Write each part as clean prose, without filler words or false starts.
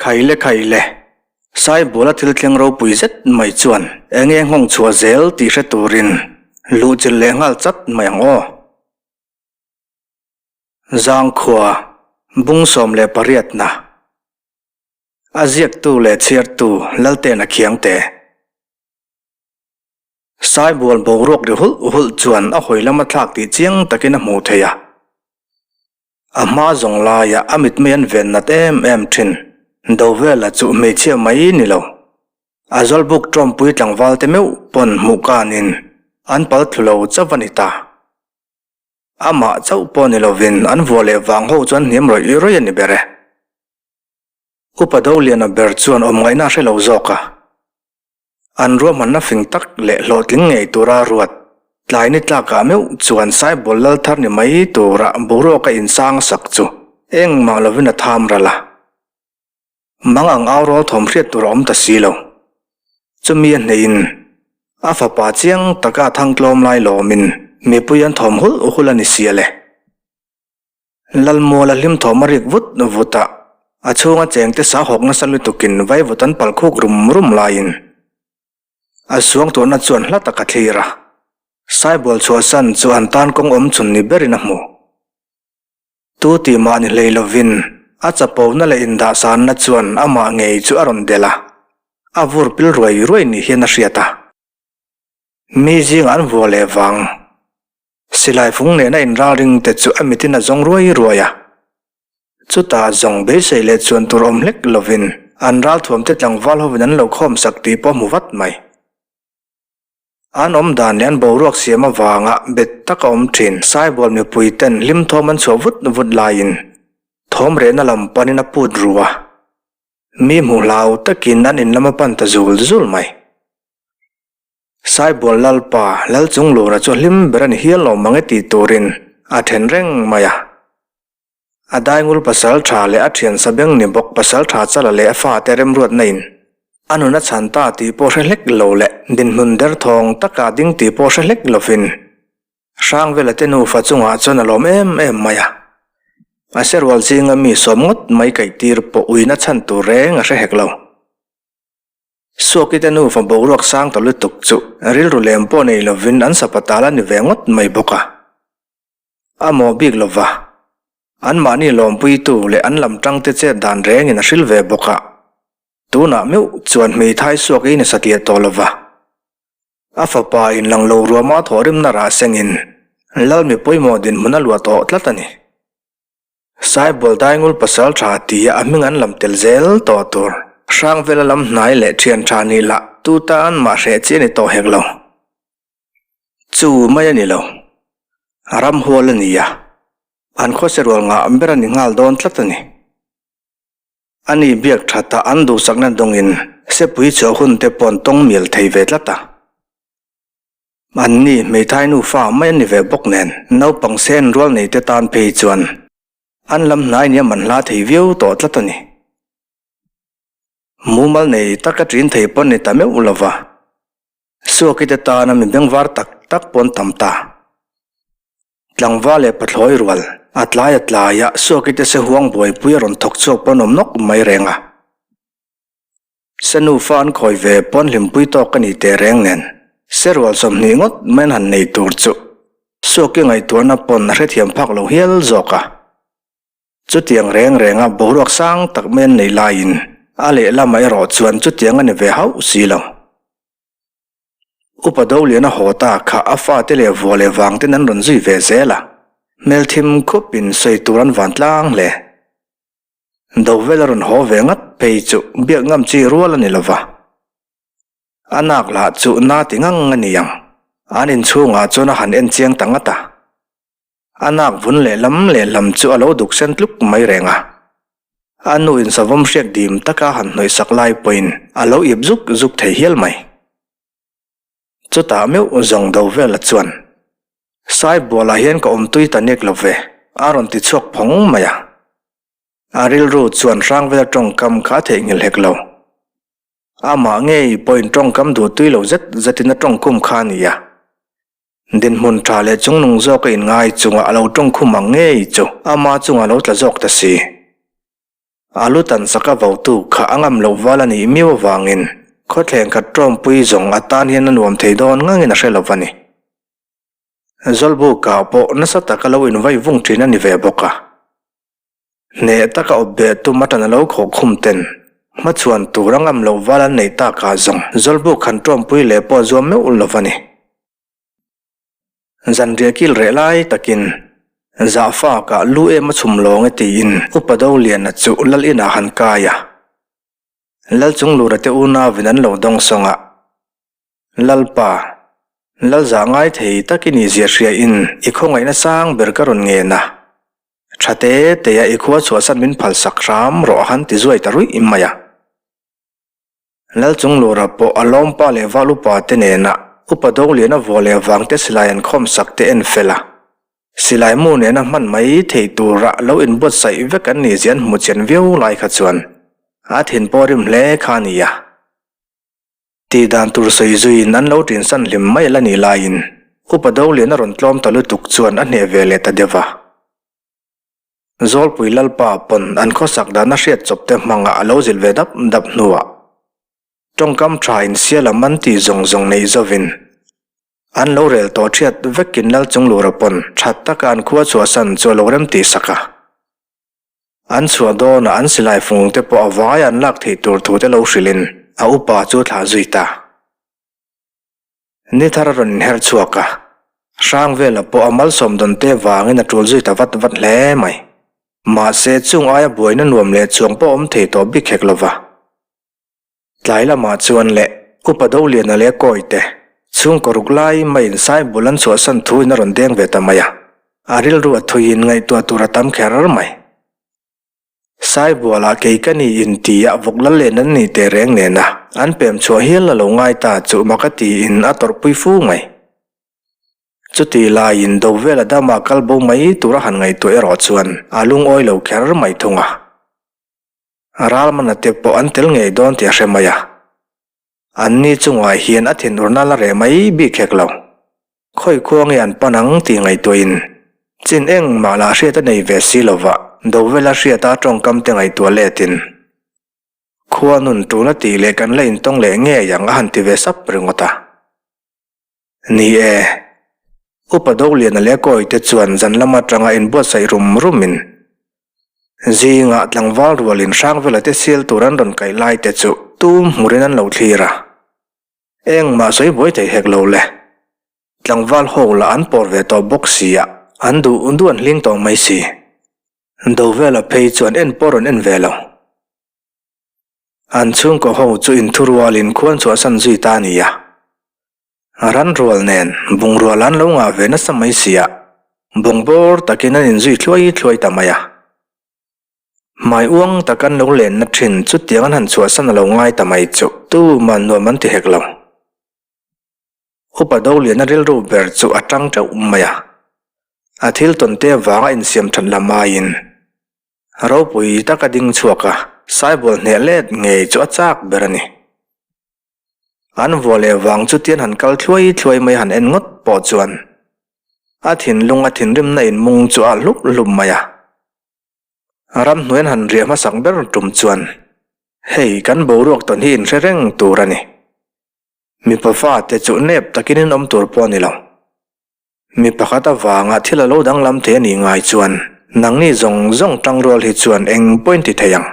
Khaile khaile, Saibuala thil thleng ropui zet mai chuan enge nghawng chhuah zel tih hre turin luhchilh leh nghal chat mai ang aw. Zangkhua, Bung 18 na. A ziaktu leh chhiartu Laltena Khiangte. Saibual boruak ri hulh hulh chuan a hawi lama thlak tih chiang takin a hmuh theih a. A hma zawng laia a mitmei an ven nat em em thin. Dovela chu hmeichhia mai ni lo. A zawlbuk tawmpui tlangval te meuh pawn hmuh kanin an pal thlu lo chauh a ni ta. Amah chauh pawh ni lovin an vuah leh vang ho chu an hniam rawih rawih a ni ber e. Upa Doliana ber chuan awm ngaihna a hre lo zawk a. An ruahmanna fing tak leh hlawhtling ngei tura ruat tlai ni tlakah meuh chuan Saibawl lal thar ni mai tura boruaka insang sak chu engmah lovin a tham ral a. Mang ang au rawl thawm hriat tur a awm ta si lo. Chumi a hneihin a fapa chiang taka a thangtlawm lai lawmin mipui an thawm hulh hulh a ni sia le. Lalmuala hlim thawm a rik vut vut a, a chhunga chengte sa hawk nasa lutukin vaivut an pal khuk rum rum laiin a suangtuahna chuan hla tak a thlir a, Saibual chhuahsan chu an tan kawng awm chhun ni berin a hmu. Tu tih mah ni hlei lovin a chapona leh indahsanna chuan amah ngei chu a rawn delh a, a vur pil ruai ruai ni hian a hriat a. Mi zingah an vua leh vang. Silai fung nena inralring te chu a mitin a zawng ruai ruai a. Chutah zawng beisei leh chuan tur awm hlek lovin an ralthuam te tlangval hovin an lo khawm sak tih pawh hmu vat mai. An awm dan leh an boruak siam avanga bet taka awm thin Saibual mipui ten hlim thawm an chhuah vut vut laiin thawm rehna lam panin a put ru a. Mi hmu hlau takin an in lam a pan ta zul zul mai. Saibual Lalpa, Lalchunglura chu hlim ber a ni hial lo mang e tih turin a then reng mai a. A daingul pasal tha leh a thian sabeng ni bawk pasal tha chala leh a fate remruatna in a nun a chhan ta tih pawh hre hlek lo leh dinhmun derthawng taka ding tih pawh hre hlek lovin Hrangvela te nufa chungah chuan a lawm em em mai a. A serual zinga mi sawm ngawt mai kaihtir pawh uina chhan tur reng a hre hek lo. Suakite nufa boruak sang ta lutuk chu rilru lem pawh nei lovin an sapatal a ni ve ngawt mai bawk a. A mawh bik lova, anmahni lawmpuitu leh an lam tangte chet dan rengin a hril ve bawk a. Tunah meuh chuan hmeithai suak ei nasa tir tawh lova, a fapa in lang lo ruama thawhrimna rah sengin Lal mi pawimawh dinhmun a luah tawh tlat a ni. Saibual Daingul pasal tha tia a hming an lam tel zel tawh tur. Hrangvela lam hnai leh thian tha nih lah tu tan mah hreh chi a ni tawh hek lo. Chu mai a ni lo. Ramhual a ni a, an khawse rual ngah ber a ni nghal dawn tlat a ni. Ani biak thatah an duhsakna dawngin sepui chhuah hun te paw'n tawng mial thei ve tlat a. Anni hmeithai nufa mai an ni ve bawk nen naupang sen rual nei te tan phei chuan an lam hnai nia man hla thei viau tawh tlat a ni. Mumal nei taka ṭin thei pawn ni ta meuh lova, Suaki te tana mi bengvar tak tak pawn tam ta. Tlangval leh pathlawi rual a tlai a tlaia Suaki te se huang buaipui a rawn thawk chhuak pawn awm nawk mai reng a. Se nufa an khawi ve pawn hlimpui tawk ka ni teh reng nen, se rual 20 ngawt mai an han nei tur chu Suaki ngaihtuahna pawn a hrethiam phak lo hial zawk a. Chutiang reng renga boruak sang tak mai an nei laiin a lehlamah erawh chuan chutiang a ni ve hauh si lo. Upa Doliana haw ta kha a fate leh vua leh vang ten an rawn zui ve zel a, hmelthim khupin sawi tur an vantlang hle. Dovel a rawn haw ve ngat phei chu biak ngam chi rual a ni lo va. A nak lah chu na ti ngang a ni ang. An inchhungah chuan a han en chiang ta ngat a. A nak vun lehlam lehlam chu a lo duk sen tluk mai reng a. A nu in savawm hriak dim taka han hnawih sak lai pawhin a lo ip zuk zuk thei hial mai. Chutah meuh zawng Dovela chuan, Saibualah hian ka awm tui ta nek lo ve, a rawn ti chhuak phawng mai a. A rilru chuan Hrangvela tawngkam kha a theihnghilh hek lo. Amah ngei pawhin tawngkam duh tui lo zet zetin a tawngkhum kha a ni a. Dinhmun tha leh chungnung zawka inngai chunga a lo tawngkhum ang ngei chu ama chunga lo tla zawk ta si. A lu tan sak a votu kha a ngam loh val a nih miau avangin khawthleng khat tawmpui zawng a tan hian a nuam thei dawn ngangin a hre lo a ni. Zawlbukah pawh nasa taka lo invai vung thin a ni ve bawk a. Hneh taka awp beh tum atan a lo khawh khum ten hmachhuan tur a ngam loh val an neih takah zawng Zawlbuk han tawmpui leh pawh a zuam meuh lo a ni. Zanriah kil reh lai takin Zahfakah lu em a chhum lawng e tiin Upa Doliana chu Lal inah han kai a. Lal Chunglura te unauin an lo dawng sawng a. Lalpa, Lal zah ngai thei tak i nih zia hria in i khawngaihna sang ber ka rawn ngen a. Tha te te a i khua chhuahsan min phalsak hram rawh a han ti zuai ta ruih mai a. Lalchunglura pawh a lawmpa leh val upa te nena upa Dawliana vua leh vangte silai an khawm sak te en fel a. Silai mu nena hman mai thei tura lo inbuatsaih vek an nih zia an hmu chian viau lai kha chuan a thin pawh rim hle kha a ni a. Tih dan tur sawi zuiin an lo tinsan hlim mai la nih laiin upa Dawliana rawn tlawm ta lutuk chuan a hneh ve leh ta deuh a. Zawlpui Lalpa pawn an khawsak dan a hriat chawp te hmangah a lo zilh ve dap dap hnuah tawngkam tha in sial a man tih zawng zawng neih zovin an lo rel tawh thiat vekin Lal Chunglura pawn that taka an khua chhuahsan chu a lo rem tih sak a. An chhuah dawnah an silai fung te pawh a vai an lak theih tur thu te lo hrilhin a upa chu a thlah zui ta. Ni thar a rawn inher chhuak a, Hrangvela pawh a malsawm dawn te vangin a tul zui ta vat vat hle mai. Mahse, chung aia buaina nuam leh chuang pawh awm thei tawh bik hek lova. Tlai lamah chuan leh Upa Doliana leh Kawite, chhungkaw ruk lai maiin Saibul an chhuahsan thuin a rawn deng ve ta mai a, a rilru a thuiin ngaihtuah tur a tam kher mai. Saibualah kei ka ni in ti a vawk lal len an nih teh reng nena an pem chhuah hial a lo ngai ta chu mak a tiin a tawrhpui fu mai. Chutih laiin Dovela dama kal bo mai tura han ngaihtuah erawh chuan a lungawi lo kher mai thung a. Ralmana te pawh an tel ngei dawn tih a hre mai a. Anni chungah hian a thinurna la reh mai bik hek lo. Khawi khua nge an pan ang tih ngaihtuahin chin engmah lah hriat a nei ve si lova, Dovela hriata tawngkam te ngaihtuah letin khua nun tuna tih leh kan la intawng leh ngei ang a han ti ve sap ringawt a. Ni e, Upa Doliana leh Kawite chuan zan lam atanga inbuatsaih rum rumin zingah tlangval rualin Hrangvela te sial tur an rawn kaih lai te chu tum hmurin an lo thlir a. Engmah sawi buai thei hek lo le. Tlangval ho lah an pawr ve tawh bawk si a, an duh duh an hling tawh mai si. Dovela phei chuan en pawh rawn en ve lo. An chhungkaw ho chu inthurualin khuan chhuahsan zui ta a ni a. Ran rual nen bungrua lah an lo ngah ve nasa mai si a, bungbawr takin an inzui thluai thluai ta mai a. Hmai uang tak an lo lenna thin chutiang an han chhuahsan a lo ngai ta mai chu tuman nuam an ti hek lo. Upa Doliana rilru ber chu a tang teuh mai a, a thil tawn te avanga insiam that lam aiin ropui taka ding chhuak a, Saibual hneh let ngei chu a chak ber a ni. An vua leh vang chu tian han kal thluai thluai mai han en ngawt pawh chuan a thinlung a thinrimna inmung chu a hlup hlup mai a. Ramhnuai an han riah hmasak ber tum chuan hei kan boruak tawn hi inhre reng tur a ni. Mipa fate chu nep takin in awm tur pawh a ni lo. Mi pakhat avanga thil a lo danglam thei a nih ngai chuan nangni zawng zawng tangrual hi chuan eng pawhin ti thei ang.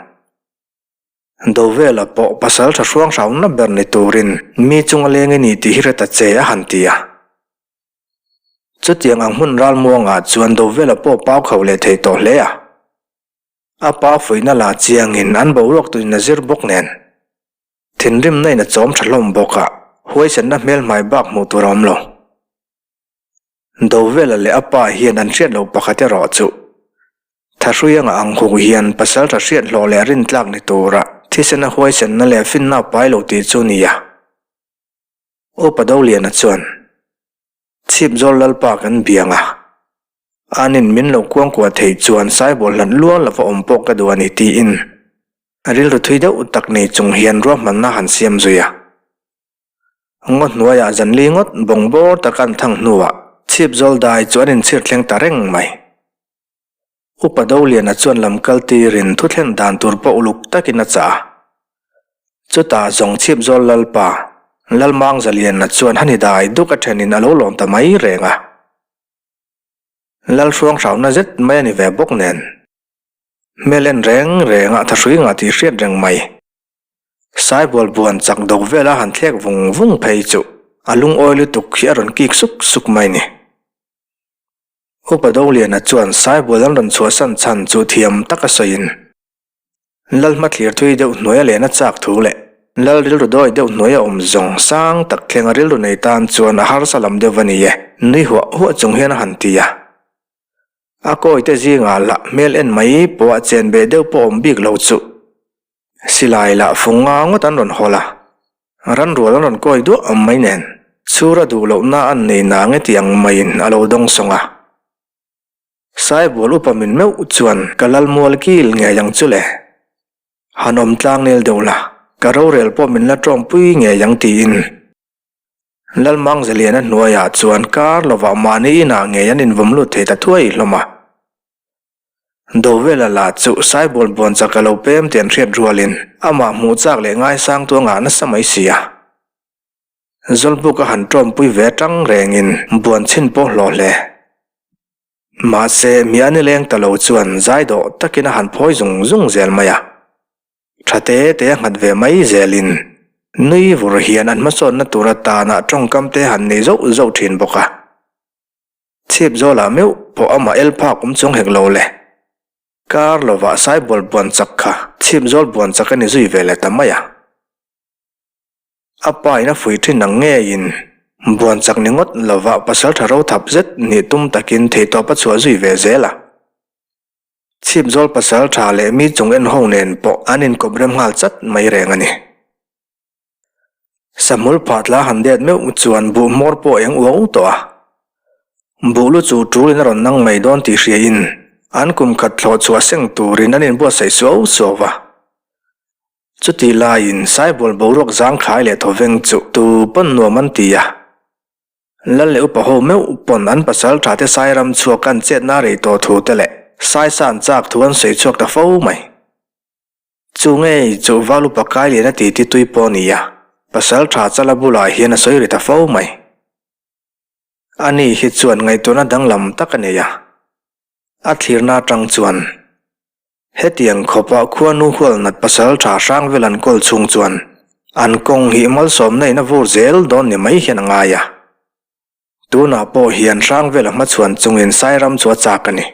Dovela pawh pasal tha hruang hrauna ber ni turin mi chunga leng i ni tih hi hre ta che a han ti a. Chutiang ang hmun ralmuangah chuan Dovela pawh pau kho leh thei tawh hle a. A pa fuihna la chiangin an boruak tuin a zir bawk nen. Thinrimna in a chawm tha hlawm bawk a, huaisenna hmelhmai bak hmuh tur a awm lo. Dovela leh a pa hian an hriat loh pakhat erawh chu Thahrui anga ang huk hian pasal tha hriat hlawh leh rintlak ni tura thisena huaisenna leh finna a pai lo tih chu nia. Upa Doliana chuan, Chhipzawl Lalpa kan biang a, anin min lo kuangkuah theih chuan Saibawl hlat lual lova awm pawh ka duh a ni tiin a rilru thui deuh tak nei chung hian ruahmanna han siam zui a. Ngaw hnuaiah zanli ngawt bawng bawr taka an thang hnuah Chhipzawl dai chu an inchhir thleng ta reng mai. Upa Doliana chuan lam kal tirin thu thlen dan tur pawh uluk takin a chah a. Chutah zawng chhip zawl Lalpa, Lalmangzaliana chuan hani dai duk a thenin a lo lawm ta mai reng a. Lalhruang hrauna zet mai a ni ve bawk nen. Hmel en reng reng ah thahrui ngah tih hriat reng mai. Saibual buan chak dawk vela han thlek vung vung phei chu a lungawi lutuk hi a rawn kik suk suk mai ni. Upa Doliana chuan Saibual an rawn chhuahsan chhan chu thiam taka sawiin Lal hmathlir thui deuh hnuaia lehna chak thu leh Lal rilru dawi deuh hnuaia awm zawng sang tak thleng a rilru nei tan chuan a harsa lam deuh a ni e, nui huah huah chung hian a han ti a. A kawite zingah lah hmel en mai pawh a chen beh deuh pawh awm bik lo chu silai lah fung nga ngawt an rawn hawl a, ranrual an rawn kawi duah awm mai nen chhura duh lohna an nei nang e ti ang maiin a lo dawngsawng a. Saibual upa min meuh chuan ka lal mual kil ngei ang chu le. Han awm tlang nel deuh la, ka rorel pawh min la tawngpui ngei ang tiin. Lalmangzaliana hnuaiah chuan kar lovah mahni inah ngei an invawm lut thei ta thuai hlawm a. Dovela lah chu Saibual buan chak a lo pem tih an hriat rualin amah hmuh chak leh ngaisang tu a ngah nasa mai si a. Zawlbuk a han tawmpui ve atang rengin buan chhin pawh hlawh hle. Mahse, mi a nileng ta lo chuan zai dawh takin a han phawi zung zung zel mai a. Tha te te a nghat ve mai zelin nui vur hian an hmasawnna tur atana tawngkam te han nei zauh zauh thin bawk a. Chhip zawlah meuh pawh amah el phak awm chuang hek lo le. Kar lovah Saibual buan chak kha chhip zawl buan chak a ni zui ve leh ta mai a. A pa in a fuih thin ang ngeiin buan chak ni ngawt lova pasal tha ro thap zet nih tum takin theihtawp a chhuah zui ve zel a. Chhip zawl pasal tha leh mi chung en ho nen pawh an inkawp rem nghal chat mai reng a ni. Sahmul phah tla han det meuh chuan buh hmawr pawh eng uau tawh a. Buh lu chu tul in a rawn nang mai dawn tih hria in an kum khat thlawh chhuah seng turin an inbuatsaih suau suau va. Chutih laiin Saibual boruak zangkhai leh thawveng chu tu pawn nuam an ti a. Lal leh upa ho meuh pawn an pasal tha te sai ram chhuak an chetna rei tawh thu te leh sai san chak thu an sawi chhuak ta fo mai. Chu ngei chu val upa kai lian a ti ti tui pawh a ni a, pasal tha chala bulah hian a sawi ri ta fo mai. Ani hi chuan ngaihtuahna danglam tak a nei a, a thlirna atang chuan Hetiang khawpa khuanu hualnat pasal tha hrang vel an kawl chhung chuan an kawng hi malsawmna in a vur zel dawn ni mai hian a ngai a. Tunah pawh hian hrang vel a hmachhuan chungin Sairam chu a chak a ni.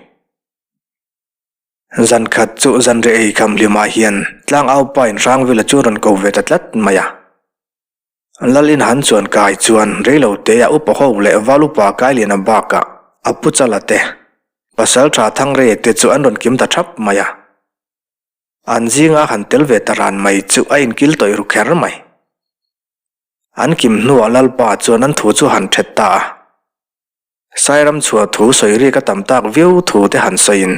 Zan khat chu zanriah ei kham hlimah hian tlangaupa in hrang vela chu rawn ko ve ta tlat mai a. Lal in han chuan kai chuan reilo te a upa ho leh val upa Kailiana bakah a pu Chala te, pasal tha Thangrei te chu an rawn kim ta thap mai a. An zinga han tel ve ta ran mai chu a inkil tawih ru kher mai. An kim hnuah Lalpa chuan an thu chu han thet ta a. Sairam chhuah thu sawi rik a tam tak viau thu te han sawiin,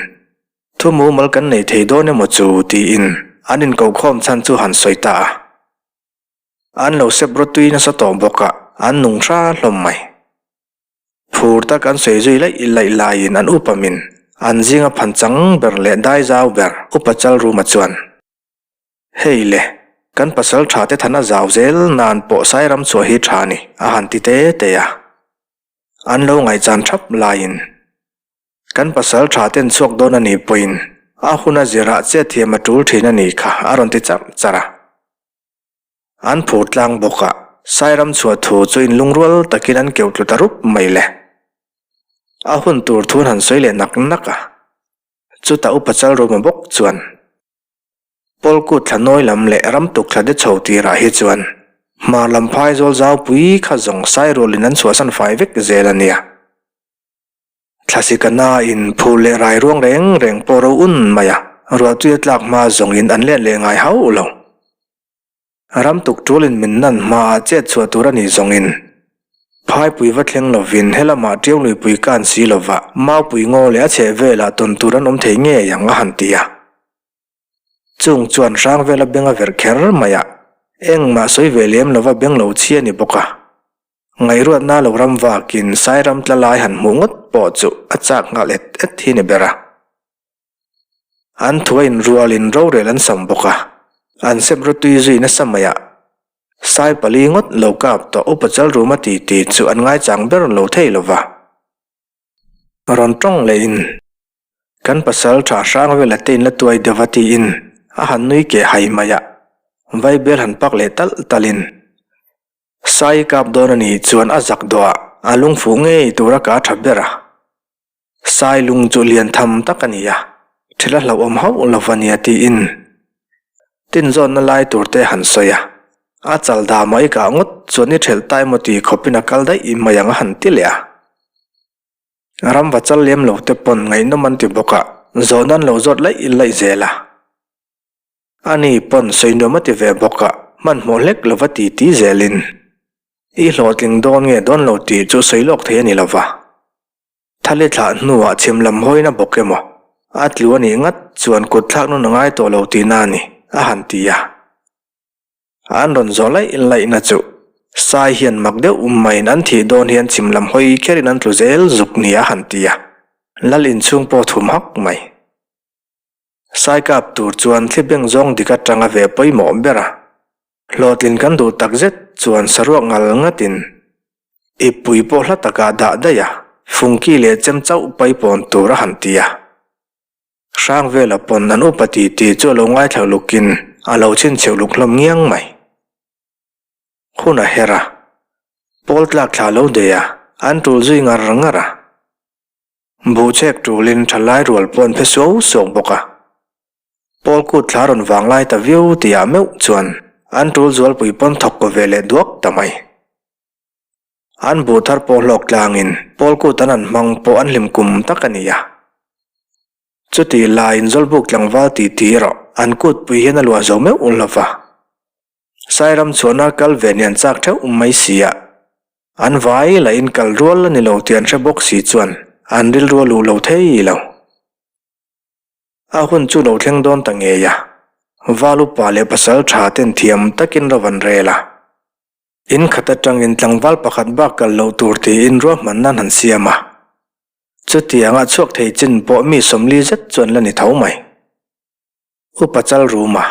Thu mumal kan nei thei dawn emaw chu tiin an inkokhawm chhan chu han sawi ta a. An lo sep rawtui nasa tawh bawk a, an nung hra hlawm mai. Phur tak an sawi zui laih laih laiin an upa min, an zinga phan chang ber leh dai zau ber upa Chalruma chuan, Hei le, kan pasal tha te thana zau zel nan pawh Sairam chhuah hi tha ni, a han ti te te a. An lo ngaihchan thap laiin, Kan pasal tha ten chhuak dawn a nih pawhin a hun a zirah chet thiam a tul thin a nih kha, a rawn ti charh charh a. An phur tlang bawk a, Sairam chhuah thu chu inlungrual takin an keuh tlu ta rup mai le. A hun tur thu an han sawi leh nak nak a, chutah Upa Chalruma bawk chuan, Pawlkut thla nawi lam leh ramtuk thla de chho tirah hi chuan hmar lam phaizawl zaupui kha zawng Sairualin an chhuahsan fai vek zel a nia. Thlasika nain phur leh rai ruang reng reng pawh ro un mai a, ruahtui a tlak hma zawngin an let leh ngai hauh lo. Ram tuk tulin min nan hmaah chet chhuah tur a nih zawngin phaipui va thleng lovin helamah tiau luipui kan si lova maupui ngaw leh a chheh velah tawn tur an awm thei ngei ang a han ti a. Chung chuan hrang vela beng a verh kher mai a, engmah sawi ve lem lova beng lo chhi a ni bawk a. Ngaihruatna lo ram vakin Sairam tla lai han hmuh ngawt pawh chu a chak nghal et et hi ni ber a. An thu a inrualin rorel an sam bawk a, an sep rawtui zui nasa mai a. Sai pali ngawt lo kap tawh upa Chalruma titi chu an ngaichang ber lo thei lo va. Rawn tawng lehin kan pasal tha hrang vela te in la tuai deuh va tiin a han nui keh hai mai a, vaibel han pak leh talh talhin Sai kap dawn a nih chuan a zak dawh a, a lungfuh ngei tura ka tha ber a. Sai lung chu lian tham tak a ni a, thil a hlauhawm hauh lo va nia tiin tinzawnna lai tur te han sawi a, a chal dah mai kah ngawt chuan i thelh tai maw ti khawpin a kal daih mai ang a han ti leh a. Ram va chal lem lo te pawn ngaihnawm an ti bawk a, zawhna an lo zawt laih laih zel a. Ani pawn sawi nuam a ti ve bawk a, hmanhmawh hlek lo va ti ti zelin i hlawhtling dawn nge dawn lo tih chu sawi lawk thei a ni lo va. Thali thlah hnuah chhim lam hawina bawk emaw a tlu a nih ngat chuan kut thlak nun a ngai tawh lo tihna a ni, a han ti a. An rawn zawh laih laihna chu Sai hian mak deuh maiin an thih dawn hian chhim lam hawi kherin an tlu zel zuk ni a han ti a. Lal inchhung pawh thum hak mai. Sai kap tur chuan thli beng zawng dik atanga ve pawimawh ber a. Hlawhtlin kan duh tak zet chuan saruak ngal ngatin Ippui pawh hla takah dah daih a, fungki leh chem chauh paipawn tur a han ti a. Hrangvela pawn an upa ti ti chu a lo ngaithla lukin a lo chhinchheuh luk hlawm ngiang mai. Hun a her a, pawl tlak thla lo dei a, an tul zui ngar ngar a. Buhchek tulin thalai rual pawh an phe suau suau bawk a. Pawl kut thla rawn vang lai ta viau tihah meuh chuan an tul zualpui pawn thawk kaw ve leh duak ta mai. An buh thar pawh hlawk tlangin pawl kut an han hmang pawh an hlim kum tak a ni a. Chutih laiin Zawlbuk tlangval tih tih erawh an kutpui hian a luah zo meuh lo va. Sairam chhuahna kal ve ni an chak theuh mai si a. An vai lahin kal rual a ni lo tih an hre bawk si chuan an rilru a luh lo thei lo. A hun chu lo thleng dawn ta ngei a, Val upa leh pasal tha ten thiam takin ro an rel a. In khat atangin tlangval pakhat bak kal loh tur tiin ruahman nan han siam a. Chutianga chhuak thei chin pawh mi 40 zet chuan la ni tho mai. Upa chal rum a,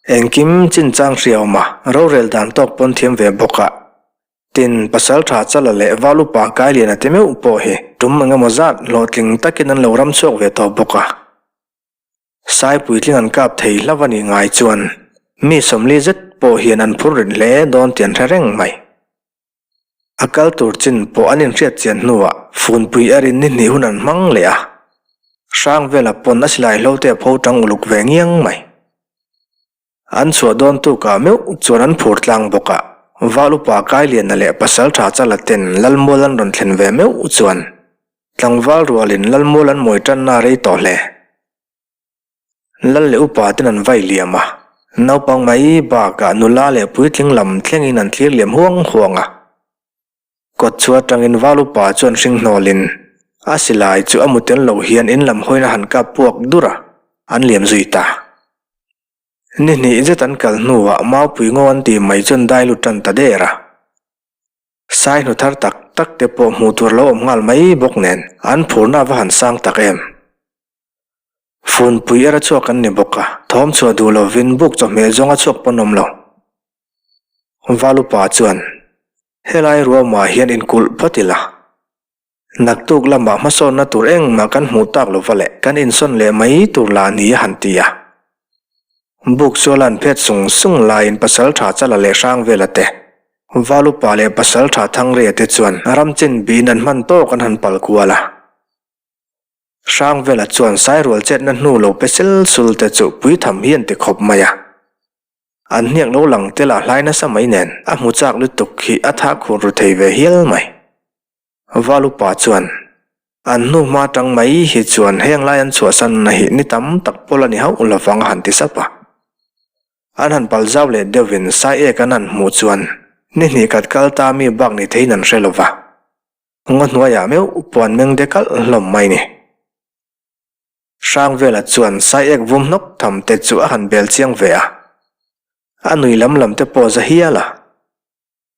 engkim chinchang hriaawm a, rorel dan tawk pawn thiam ve bawk a. Tin, pasal tha chala leh val upa Kailiana te meuh pawh hi tum eng emaw zat hlawhtling takin an lo ram chhuak ve tawh bawk a. Sai puitling an kap thei hlauh a nih ngai chuan mi 40 zet pawh hian an phur rit hle dawn tih an hre reng mai. A kal tur chin pawh an inhriat chian hnuah funpui erin ni hnih hun an hmang leh a, hrang vela pawn a silai hlo te a pho tang uluk ve ngiang mai. An chhuah dawn tukah meuh chuan an phur tlang bawk a, Val upa Kailiana leh Pasaltha Chala ten Lalmual an rawn thlen ve meuh chuan Tlangval rualin Lalmual an mawi tanna rei tawh hle. Lal leh upa ten an vai liam a, naupang mai bakah nula leh puitling lam thlengin an thlir liam huang huang a. Kawt chhuah atangin val upa chuan hring hnawlin a silai chu a mu tel lo hian in lam hawina han kap puak dur a, an liam zui ta. Ni hnih zet an kal hnuah maupui ngaw an tih mai chuan dai lut tan ta der a. Sai hnu thar tak tak te pawh hmuh tur lo awm nghal mai bawk nen an phurna a va han sang tak em. Funpui era chhuak an ni bawk a, thawm chhuah duh lovin buk chawhmeh zawng a chhuak pawn awm lo. Valupa chuan, Helai ruamah hian inkulh phawt ila. Naktuk lamah hmasawnna tur engmah kan hmuh tak lova leh kan insawn leh mai tur lah ni a han ti a. Buk sual an phet sung sung laiin Pasaltha Chala leh Hrangvela te, Valupa leh Pasaltha Thangria te chuan ramchin biin an hman tawk an han pal kual a. Hrangvela chuan Sairual chetna hnu lo pe sel sul te chu puitham hi an ti khawp mai a. An hniak lo lang tel a hlai nasa mai nen a hmu chak lutuk hi a tha khur ru thei ve hial mai. Valupa chuan an hnu hma tang mai hi chuan heng lai an chhuahsan na hi ni tam tak pawl a ni hauh lovang a han ti sap a. An han pal zau leh deuhin sai ek an han hmuh chuan ni hnih khat kal ta mi bak ni theiin an hre lova. Ngaw hnuaiah meuh puan meng de kalh hlawm mai ni. Hrangvela chuan sai ek vum hnawk tham te chu a han bel chiang ve a. A nui lam lam te pawh za hial a.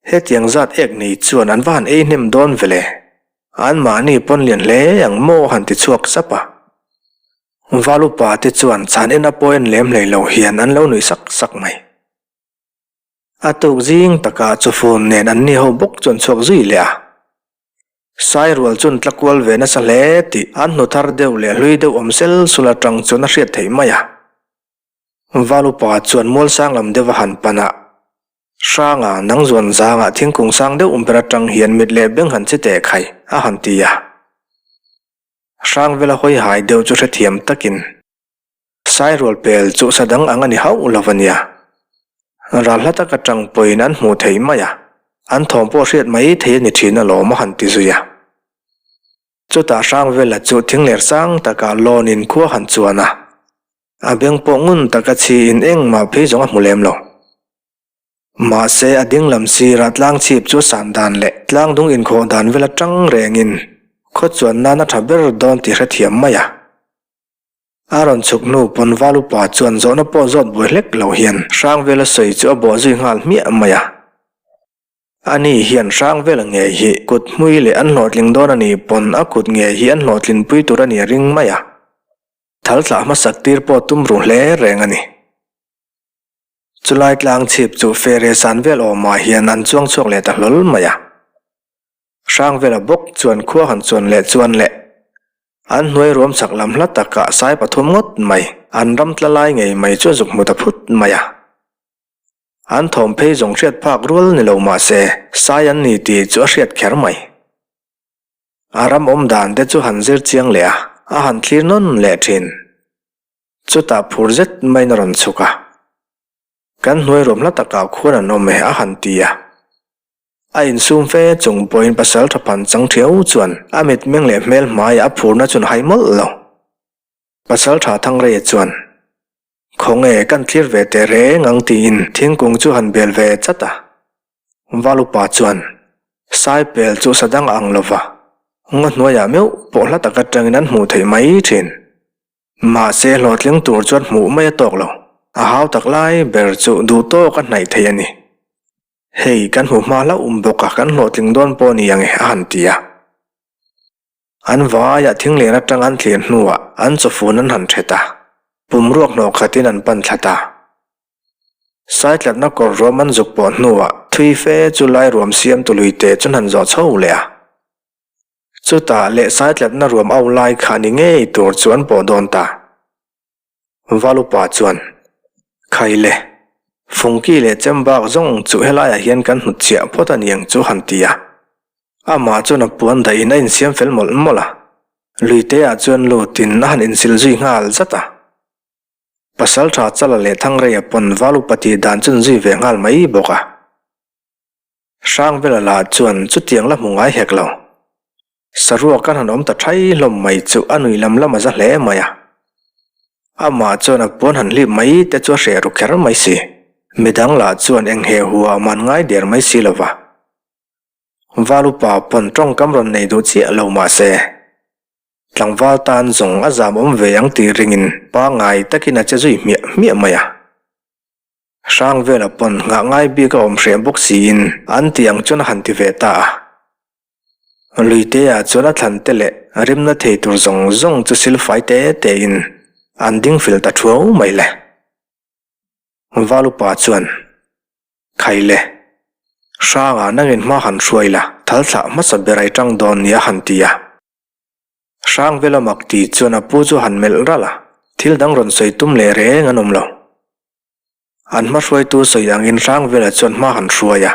Hetiang zat ek nei chuan an va han ei hnem dawn ve le. Anmahni pawn lian hle ang maw a han ti chhuak sap a. Val upa te chuan chhan en a pawh en lem hlei lo hian an lo nuih sak sak mai. A tuk zing takah chawfun nen an ni ho bawk chuan chhuak zui leh a. Sairual chuan tla kual ve nasa hle tih an hnu thar deuh leh hlui deuh awm sel sul atang chuan a hriat theih mai a. Val upa chuan mualsang lam deuh a han pan a, Hranga nang zuan zangah thingkung sang deuh ber atang hian mit leh beng han chi teh khai a han ti a. Hrangvela hawi hai deuh chu hrethiam takin Sairual pel chu sa dang ang a ni hauh lo a nia. Ral hla taka tang pawhin an hmuh theih mai a, an thawm pawh hriat mai thei a ni thin alawm a han ti zui a. Chutah Hrangvela chu thingler sang takah lawnin khua han chuan a, a beng pawh ngun taka chhiin engmah phei zawng a hmu lem lo. Mahse a ding lam sirah tlang chhip chu san dan leh tlang dung inkhawh dan vel atang rengin khaw chuan nan a tha ber dawn tih hrethiam mai a. A rawn chhuk hnu pawn val upa chuan zawhna pawh zawt buai hlek lo hian Hrangvela sawi chu a bawh zui nghal hmiah mai a. Ani hian Hrangvela ngei hi kut hmui leh an hlawhtling dawn a ni pawn a kut ngei hi an hlawhtlinpui tur a ni a ring mai a. Thal thlah hmasak tir pawh tum ru hle reng a ni. Chulai tlang chhip chu fere san vel awmah hian an chuang chhuak leh ta hlawl mai a. Hrangvela bawk chuan khua han chuan leh chuan leh. An hnuai ruam chak lam hla takah sai pathum ngawt mai, an ram tla lai ngei mai chu a zuk hmu ta phut mai a. An thawm phei zawng hriat phak rual ni lo mah se, sai an ni tih chu a hriat kher mai. A ram awm dan te chu han zir chiang leh a, a han thlir nawn leh thin. Chutah phur zet maiin a rawn chhuk a. Kan hnuai ruam hla takah khuan an awm e a han ti a. A insum fe chung pawhin pasal tha phan chang thiau chuan a mitmeng leh hmel hmaiah a phurna chuan hai mawlh lo. Pasal tha Thangreia chuan, Khawnge kan thlir ve teh reng ang tiin thingkung chu han bel ve chat a. Val upa chuan, Saipel chu sa dang ang lova, ngaw hnuaiah meuh pawh hla tak atangin an hmuh theih mai thin. Mahse hlawhtling tur chuan hmuh mai a tawk lo, a hau tak lai ber chu duh tawk a hnaih thei a ni. Hei, kan hmu hma hlauh um bawk a, kan hlawhtling dawn pawh ni ang e, a han ti a. An vaiah thinglen atang an thlir hnuah an chawfun an han thet a, pumruak hnawh khatin an pan thla ta. Saitlatna kawr ruam an zuk pawh hnuah thui fe chu lai ruam siamtu luite chuan han zawh chho leh a. Chutah leh saitlatna ruam au lai kha ni ngei tur chu an pawh dawn ta. Valupa chuan, Khai le, Fungki leh Chembak zawng chu helaiah hian kan hnut chiah phawt a niang chu han ti a. Amah chuan a puan dahin a insiam fel mawlh mawlh a. Luiteah chuan lutin a han insil zui nghal zat a. Pasaltha Chala leh Thangreia pawn Valupa tih dan chu an zui ve nghal mai bawk a. Hrangvela lah chuan chutiang la hmu ngai hek lo. Saruak an han awm ta thai hlawm mai chu a nui lam lam a za hle mai a. Amah chuan a puan han hlip mai te chu a hreh ru kher mai si. Midang lah chuan eng he hua man ngai der mai si lo va. Val upa pawn tawngkam rawn nei duh chiah lo mah se, tlangval tan zawng a zam awm ve ang tih ringin pangngai takin a che zui hmiah hmiah mai a. Hrangvela pawn nghah ngai bik a awm hreh bawk siin an tih ang chuan a han ti ve ta a. Luitea chuan a thlan te leh rimna thei tur zawng zawng chu silfai te te in an ding fil ta thuau mai le. Valupa chuan, Khai le, Hranga nangin hma han hruai la, thal thlah hmasa ber ai tang dawn nia han ti a. Hrangvela mak ti chuan a pu chu han melh ralh a, thil dang rawn sawi tum leh reng an awm lo. An hma hruaitu sawi angin Hrangvela chuan hma han hruai a.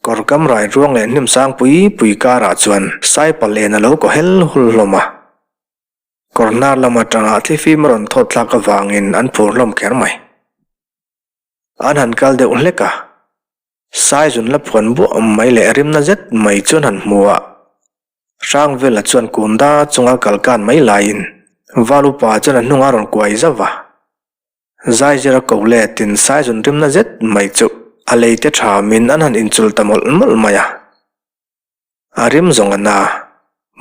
Kawr kam rai ruang leh hnim sang pui pui karah chuan Saipal en a lo kaw hel hul hlawm a. Kawr hnar lam atanga thlifim a rawn thawt thlak avangin an phur hlawm kher mai. An han kal deuh hlek a, Saizun la phuan buah mai leh rimna zet mai chuan han hmu a. Hrangvela chuan kunda chunga kal kan mai laiin Val upa chuan a hnungah a rawn kuai zauh a. Zaizira ko letin Saizun rimna zet mai chu a leite thamin an han inchul ta mawlh mawlh mai a. A rim zawng a na.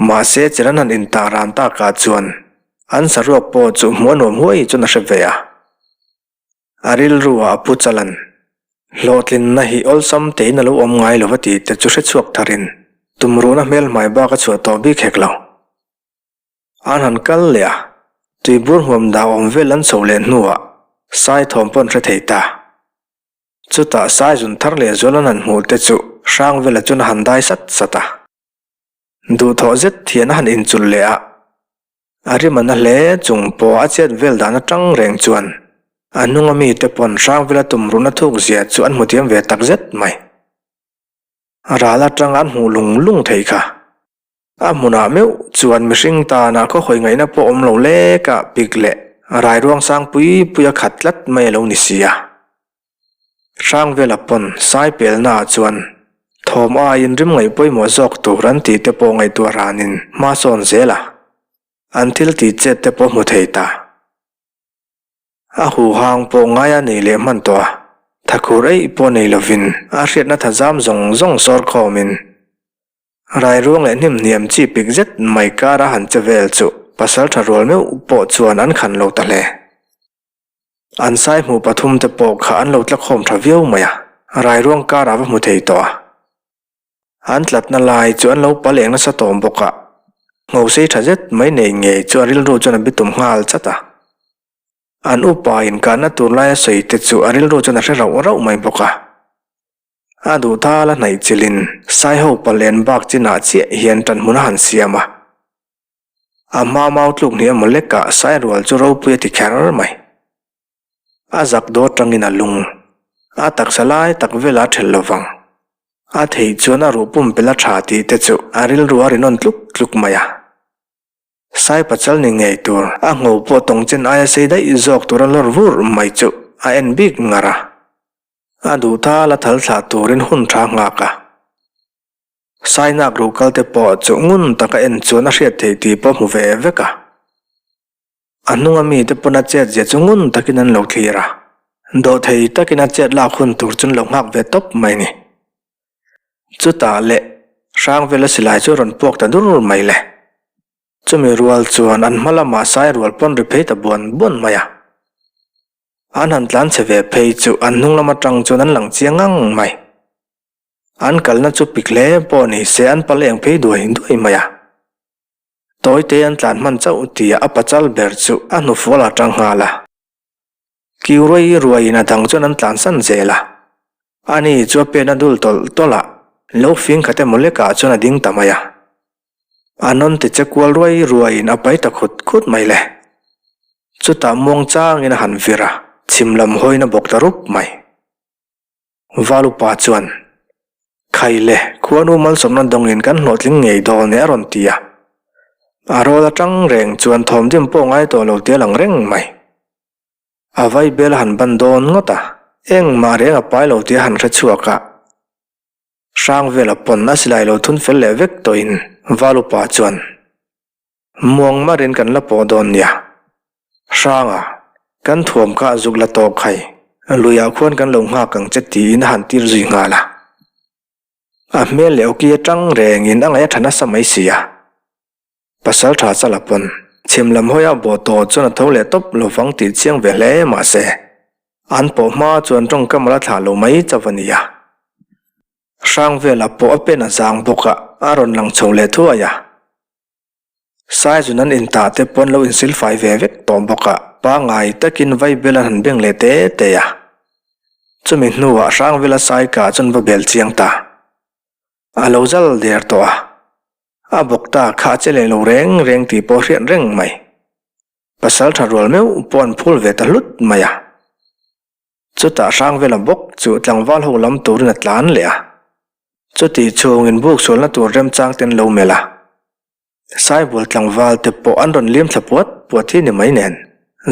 Mahse chen an han intah ran takah chuan an saruak pawh chu hmuh a nuam huai chuan a hre ve a. A rilru ah a pu chalan. Hlawhtlinna hi awlsam tein a lo awm ngai lo va tih te chu hrechhuak tharin tumruhna hmelhmai bak a chhuah tawh bik hek lo. An han kal leh a. Tuibur hmuam dah awm vel an chho leh hnuah Sai thawm pawn hre thei ta. Chutah Sai zun thar leh zual an han hmuh te chu Hrangvela chuan a han dai sat sat a. Duhthawh zet hian a han inchulh leh a. A rim a na hle chung pawh a chet vel dan atang reng chuan a hnunga mite pawn Hrangvela tumruhna thuk zia chu an hmu thiam ve tak zet mai. Ral atang an hmuh lung lung thei kha. A hmunah meuh chuan mihring tana khaw hawi ngaihna pawh awm lo lek a pik leh rairuang sang pui pui a khat tlat mai a lo ni si a. Hrangvela pawn sai pelnaah chuan thawm aiin rim ngaih pawimawh zawk tur an tih te pawh ngaihtuah ranin hma sawn zel a, an thil tih chet te pawh hmu thei ta. A huhang pawh ngaia nei leh hman tawh a, thakhur eih pawh nei lovin a hriatna thazam zawng zawng sawr khawmin Rairuang leh hnim hniam chi pik zet mai kara han che vel chu pasal tha rual meuh pawh chuan an khan lo ta hle. An sai hmuh pathum te pawh kha an lo tlakhawm tha viau mai a, Rairuang karah va hmu thei tawh a. An tlatna lai chu an lo pal eng nasa tawm bawk a, nghosei tha zet mai nei ngei chu a rilru chuan a bitum nghal chat a. An upa inkahna tur laia sawi te chu a rilru chuan a hre rauh rauh mai bawk a. A duh tal a hnaih chilhin Saiho palen bak chinah chiah hian ṭanhmun a han siam a. A hma mau tluk hnih emaw lekah Sairual chu ropui a ti kher mai. A zak dawt tangin a lung. A taksa lai tak velah a ṭhelh lo vang. A theih chuan a ruh pumpelh a ṭha tih te chu a rilru a rinawn tluk tluk mai a. Sai pachal ni ngei tur a ngho pawh tawng chen aia sei daih zawk tur a lawr vur mai chu a en bik ngar a. A duh tal a thal thlah turin hun ṭha nghak a. Sainak ruh kal te pawh chu ngun taka en chuan a hriat theih tih pawh hmu ve vek a. A hnunga mite pawn a chet zia chu ngun takin an lo thlir a, dawhthei takin a chet lak hun tur chu an lo nghak ve tawp mai ni. Chutah leh Hrangvela silai chu a rawn puak ta dur mai le. Chumi rual chuan an hma lamah sai rual pawn ri phei ta buan buan mai a. An han tlan chhe ve phei chu an hnung lam atang chuan an lang chiang ngang mai. An kalna chu pik hle pawh ni se an pal eng phei duai duai mai a. Tawite an tlan hman chauh tia a pachal ber chu a hnufual a tang nghal a. Kiu ruai ruaiin a dang chuan an tlan san zel a. Ani chu a pen a dul tawlh tawlh a, lo fing khat emaw lekah chuan a ding ta mai a. A nawn ti che kual ruai ruaiin a pai ta khut khut mai le. Chutah muang changin a han vir a, chhim lam hawiin a bawk ta rup mai. Valupa chuan, Khai le, khuanu malsawmna dawngin kan hlawhtling ngei dawn e a rawn ti a. A rawl atang reng chuan thawmdim pawh ngai tawh lo tia lang reng mai. A vai bel a han ban dawn ngawt a, engmah reng a pai lo tia han hre chhuak a. Hrangvela pawn a silai lo thun fel leh vek tawhin Valupa chuan, Muang marin kan la pawh dawn nia. Hranga, kan thuam kha a zuk la tawk hai. Luiah khuan kan lo nghak ang che tiin a han tir zui nghal a. A hmel leh awki atang rengin a ngaih a tha nasa mai si a. Pasal tha chala pawn chhim lam hawia bawh tawh chuan a tho leh tawp lovang tih chiang ve hle mahse, an pawh hma chuan tawngkam a la thlah lo mai chauh a nia. Hrang velah pawh a pen a zang bawk a, a rawn lang chho leh thuai a. Saizun an intah te pawn lo insilfai ve vek tawh bawk a, pangngai takin vaibel an han beng leh te te a. Chumi hnuah Hrangvela sai kah chuan va bel chiang ta. A lo zal der tawh a, a bawk ta kha a che leh lo reng reng tih pawh hriat reng mai. Pasal tha rual meuh pawh an phul ve ta hlut mai a. Chutah Hrangvela bawk chu tlangval ho lam turin a tlan leh a. Chutih chhungin buk sualna tur remchang ten lo melh a. Saibul tlangval te pawh an rawn lim thla puat puat hi ni mai nen,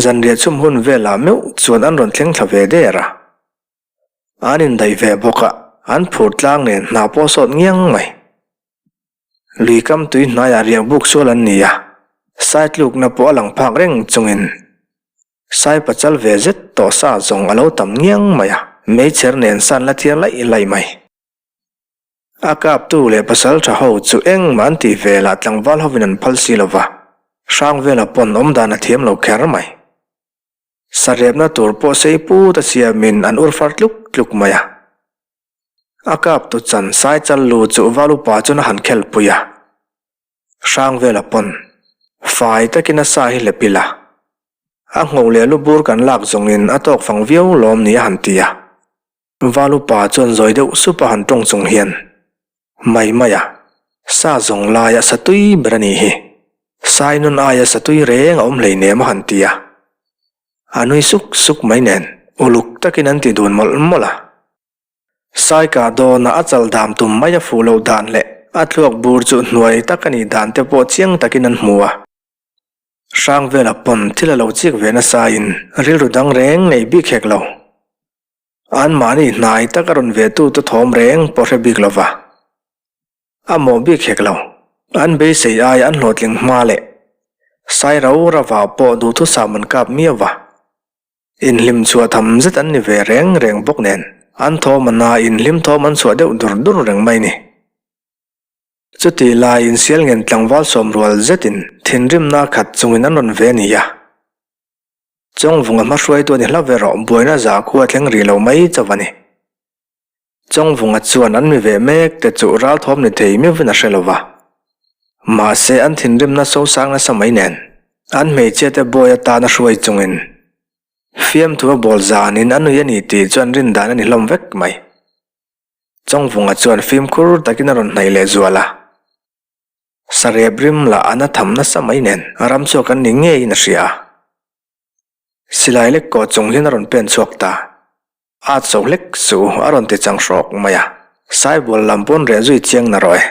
zanriah chhum hun velah meuh chuan an rawn thleng thla ve der a. An indaih ve bawk a, an phur tlang nen hna pawh sawt ngiang mai. Lui kam tui hnaiah riak buk sual an ni a, saitlukna pawh a lang phak reng chungin Sai pachal ve zet tawh sa zawng a lo tam ngiang mai a, meichher nen san la thiar laih laih mai. A kaptu leh pasal tha ho chu engmah an tih velah tlangval hovin an phal si lo va, Hrangvela pawn awmdan a thiam lo kher mai. Sarepna tur pawh sei put a siamin an ur far tluk tluk mai a. A kaptu chan sai chal lu chu Valupa chuan a han khelpui a. Hrangvela pawn fai takin a sa hi hlep ila. A ngho leh lu bur kan lak zawngin a tawk fang viau lawm ni a han ti a. Valupa chuan zawi deuh sup a han tawng chung hian, Mai mai a, sa zawng laia sa tui ber a nih hi. Sai nun aia sa tui reng a awm hleinem a han ti a. A nui suk suk mai nen uluk takin an ti dun mawlh mawlh a. Saika dawna a chal dam tum mai a fuh loh dan leh a thluak bur chu hnuai tak a nih dan te pawh chiang takin an hmu a. Hrangvela pawn thil a lo chik ve nasa in rilru dang reng nei bik hek lo. Anmahni hnai tak a rawn ve tu te thawm reng pawh hre bik lova. A mawh bik hek lo. An beisei aia an hlawhtling hma leh Sai rau rava pawh duhthusam an kap miau va. Inhlim chhuah tham zet an ni ve reng reng bawk nen an thawm a na inhlim thawm an chhuah deuh dur dur reng mai ni. Chutih laiin Sialngen tlangval sawm rual zetin thinrimna khat chungin an rawn ve ni a. Chawngvunga hmahruaitu a ni hla ve rawh buaina za khu a thleng rih lo mai chauh a ni. Chawngvunga chuan an mi ve mek te chu ralthawm ni thei meuhin a hre lo va. Mahse an thinrimna sosang nasa mai nen an hmeichhia te bawi atana hruai chungin fiamthu a bawl zanin a nui a ni tih chu an rin dan a ni hlawm vek mai. Chawngvunga chuan fimkhur takin a rawn hnaih leh zual a. Sarep rim lah an a tham nasa mai nen ram chhuak an ni ngeiin a hria a. Silai lek kawh chung hian a rawn pen chhuak ta. At so hlek suh a rawn ti chang hrawk mai a, Saibual lam pawn reh zui chiang na rawh e.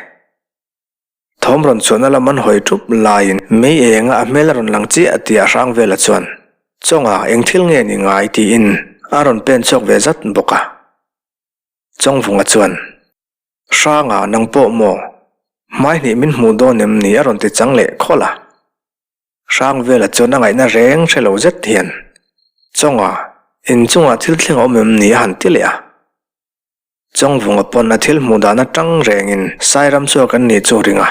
Thawm rawn chhuahna lam an hawi thup laiin mei enga a hmel a rawn lang chiah tih a hrang vela chuan Chawnga eng thil nge ni ngai tiin a rawn pen chhuak ve zat bawk a. Chawngvunga chuan, Hranga nang pawh maw? Hmaihnih min hmuh dawn em ni a rawn ti chang leh khawlh a. Hrangvela chuan a ngaihna reng hre lo zet hian, Chawnga, inchungah thil thleng a awm em ni a han ti leh a. Chawngvunga pawn a thil hmuh dan atang rengin Sairam chhuak an nih chu ring a.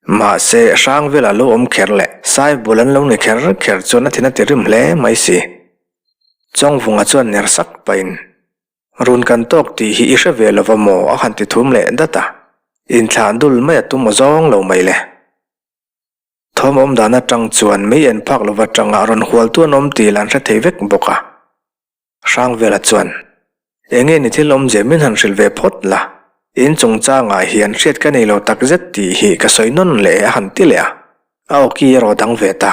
Mahse, Hrangvela lo awm kher leh Saibul an lo ni kher kher chuan a thin a ti rim hle mai si. Chawngvunga chuan ner sak pahin, Run kan tawk tih hi i hre ve lova maw a han ti thum leh dat a. Inthlah dul mai a tum awzawng lo mai le. Thawm awm dan atang chuan mei en phak lova tangah rawn hualtu an awm tih lah an hre thei vek bawk a. Hrangvela chuan, Enge ni thil awmzia min han hrilh ve phawt la, in chungchangah hian hriat ka nei lo takzet tih hi ka sawi nawn leh a han ti leh a, a awki erawh dang ve ta.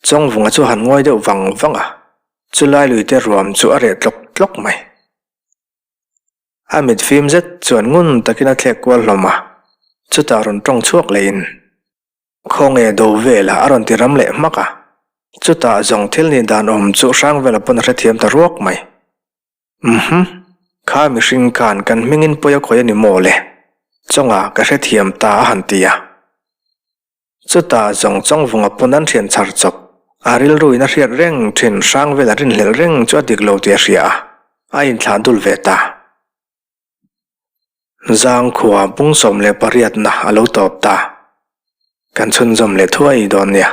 Chawngvunga chu han ngawi deuh vang vang a, chulai luite ruam chu a reh tlawk tlawk mai. A mit fim zet chuan ngun takin a thlek kual hlawm a, chutah rawn tawng chhuak lehin, Khawnge do vela a rawn ti ram leh hmak a, chutah zawng thil nih dan awm chu Hrangvela pawn a hrethiam ta ruak mai. Umm, kha mihring khan kan hmingin pawi a khawi a ni maw le? Chawnga ka hrethiam ta a han ti a. Chutah zawng Chawngvunga pawn an thian chhar chawp. A rilruin a hriat reng thin Hrangvel a rinhlelh reng chu a dik lo tih a hria a, a inthlah dul ve ta. Zangkhua bung 18 na a lo tawp ta. Kan chhunzawm leh thuai dawn nia.